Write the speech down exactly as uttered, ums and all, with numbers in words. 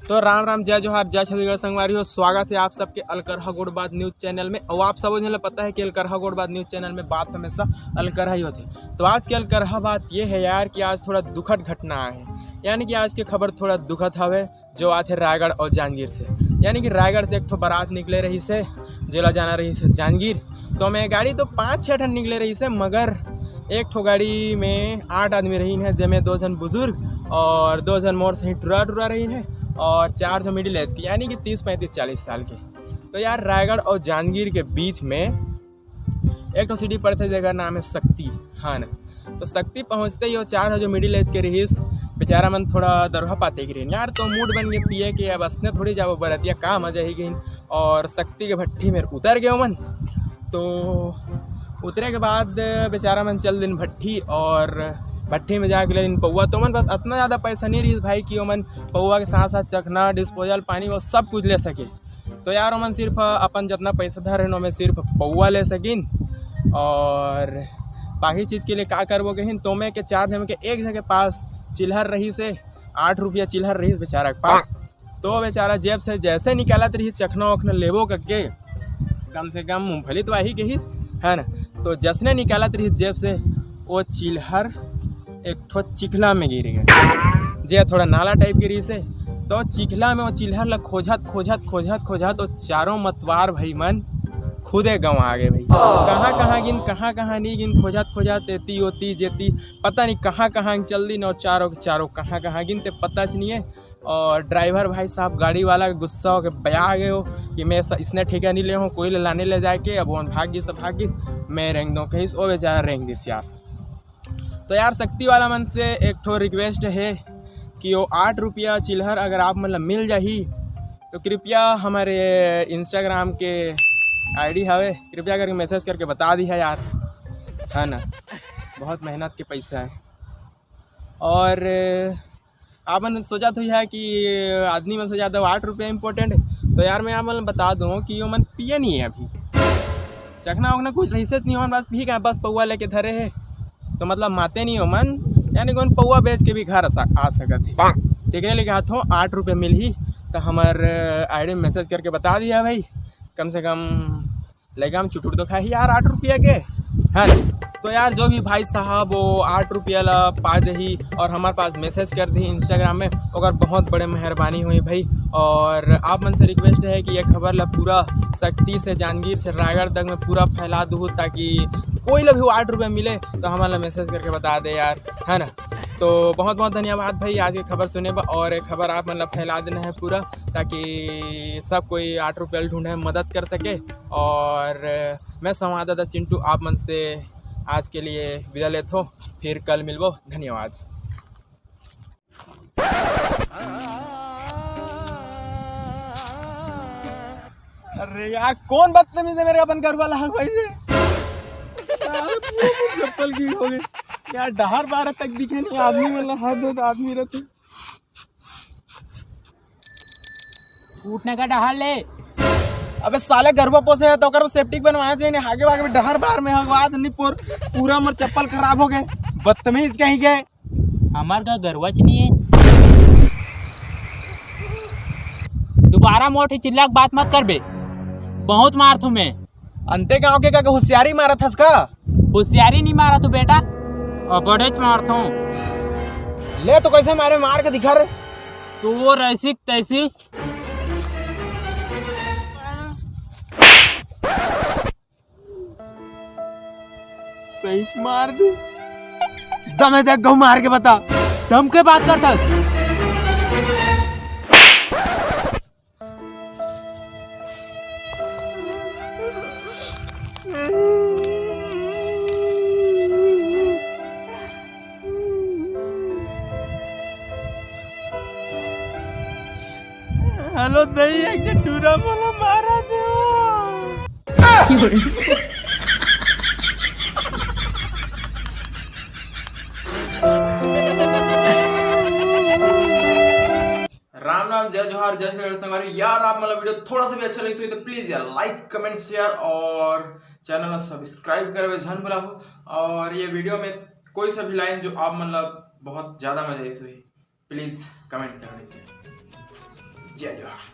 तो राम राम, जय जोहार, जय छत्तीसगढ़ संगवारी हो। स्वागत है आप सबके अलकरहा गोठ बात न्यूज चैनल में। और आप सबो झन ल पता है कि अलकरहा गोठ बात न्यूज चैनल में बात हमेशा अलकरहा ही होथे। तो आज के अलकरहा बात ये है यार कि आज थोड़ा दुखद घटना आए है, यानी कि आज के खबर थोड़ा दुखद हवे, जो आथे रायगढ़ और जांजगीर से। यानी कि रायगढ़ से एक ठो बारात निकले रहिस हे, जेला जाना रहिस हे जांजगीर। तो मैं गाड़ी तो पाँच छः ठन निकले रहिस हे, मगर एक ठो गाड़ी में आठ आदमी रहिन हे, जेमे दो झन बुजुर्ग और दो झन मोर सही टुरा टुरा रहिन हे और चार झन मिडिल एज के, यानी कि तीस पैंतीस चालीस साल के। तो यार, रायगढ़ और जांजगीर के बीच में एक ठो सिटी पड़थे, जेकर नाम है सक्ती, हाँ ना। तो सक्ती पहुँचते ही वो चार जो मिडिल एज के रहिस, बेचारा मन थोड़ा दरहा पाते के रहिन यार, तो मूड बन के पिए के, अब असने थोड़ी जाबो बरतिया, का मजा ही गइन। और सक्ती के भट्ठी में उतर गए ओमन। तो उतरे के बाद बेचारा मन चल दिन भट्ठी, और भट्ठी में जाके ले दिन पौवा। तो ओमन पास अतना ज़्यादा पैसा नहीं रहिस भाई कि ओमन पौवा के साथ साथ चखना, डिस्पोजल, पानी, वो सब कुछ ले सके। तो यार, ओमन सिर्फ अपन जितना पैसा धरे रहिन, ओमे सिर्फ पौवा ले सकिन। और बाकी चीज़ के लिए का करबो कहिन, तो मैं के चार जन के एक जगह पास चिल्हर रहिस हे, आठ रुपया चिल्हर रहिस बेचारा के पास। तो बेचारा जेब से जैसे निकालत रहिस चखना वखना लेबो करके, कम से कम मूंगफली तो आही कहिस, है ना। तो जसने निकालत रहिस जेब से, वो चिल्हर एक ठो चिखला में गिर गए, जे थोड़ा नाला टाइप के रहिस हे। तो चिखला में वो चिल्हर ला खोजत खोजत खोजत खोजत वो चारों मतवार भाई मन खुदे गंवा गए भाई। कहाँ कहाँ गिन, कहाँ कहाँ नहीं गिन, खोजत खोजत एती ओती जेती, पता नहीं कहाँ कहाँ चल दिन, और चारों के चारों कहाँ कहाँ गिन ते पता च नहीं है। और ड्राइवर भाई साहब, गाड़ी वाला के गुस्सा होके बया गए हो कि मैं स-, इसने ठेका नहीं ले हूँ, कोई ले लाने ले जाए के, अब वो भाग गिस तो भाग गिस, मैं रेंग दो कहिस, ओ बेचारा रेंग दिस यार। तो यार, सक्ती वाला मन से एक ठो रिक्वेस्ट है कि वो आठ रुपया चिल्हर अगर आप मन ला मिल जाही, तो कृपया हमारे Instagram के आईडी हवे, कृपया करके मैसेज करके बता दिहा यार, है ना, बहुत मेहनत के पैसा है। और आप मन सोचत होइहा कि आदमी मन से ज़्यादा आठ रुपया इंपॉर्टेंट है, तो यार, मैं आप मन बता दूँ कि वो मन पिए नहीं है अभी। चखना वखना कुछ रहिसे नहीं, ओमन बस पी के बस पौवा लेके धरे है, तो मतलब माते नहीं ओमन, यानी कि ओमन पौवा बेच के भी घर आ सा-, आ सकत है। तेकरे लिए कहत हूँ, आठ रुपया मिलही तो हमर आईडी में मैसेज करके बता दिहा भाई, कम से कम लइका में चुटुर तो खाही यार आठ रुपया के, है ना? तो यार, जो भी भाई साहब वो आठ रुपया ला पा जही और हमारे पास मैसेज कर दी Instagram में, ओकर बहुत बड़े मेहरबानी हुई भाई। और आप मन से रिक्वेस्ट है कि ये खबर ला पूरा सक्ती से, जांजगीर से रायगढ़ तक में पूरा फैला दू, ताकि कोई ला भी वो आठ रुपया मिले तो हमारे ला मैसेज करके बता दे यार, है ना? तो बहुत बहुत धन्यवाद भाई आज के खबर सुने बर, और ये खबर आप मन ला फैला देना है पूरा, ताकि सब कोई आठ रुपया ला ढूंढे में मदद कर सके। और मैं संवाददाता चिंटू आप मन से आज के लिए विदा लेथो, फिर कल मिलबो। धन्यवाद। अरे यार, कौन बदतमीज है मेरे अपन घर वाला हक भाई से? साले पूरा चप्पल की हो गई यार, डहर बारह तक दिखे नहीं आदमी, मतलब हद हद आदमी रहते। उठने का डहार ले। अबे साले, गरुआ पोसे है तो ओकर सेप्टिक बनवाना चाहिए, नहीं हागे वागे में डहर बार में हगवा दे नहीं पोर, पूरा मोर चप्पल खराब हो गए। बदतमीज कहीं के। हमार का गरुआ च नहीं है। दोबारा मोटे चिल्ला के बात मत करबे, बहुत मारथू मैं। अंते गांव के का होशियारी मारत हस का? होशियारी नहीं मारथू बेटा, अबड़ेच मारथू। ले तो कैसे मारे, मार के दिखा रे। तो वो रैसी तैसी। सही से मार दे। दमे देख गहूं मार के बता। दम के बात करथस। हेलो दई, एक जे टूरा मोला मारा दे। राम राम, जय जोहार, जय छत्तीसगढ़ संगवारी। यार, आप मतलब वीडियो थोड़ा सा भी अच्छा लगे तो प्लीज यार, लाइक, कमेंट, शेयर और चैनल ला सब्सक्राइब करबे झन भुलाहू। और ये वीडियो में कोई सा भी लाइन जो आप मतलब बहुत ज़्यादा मजा आई, सो प्लीज कमेंट कर दीजिए। जय जोहार।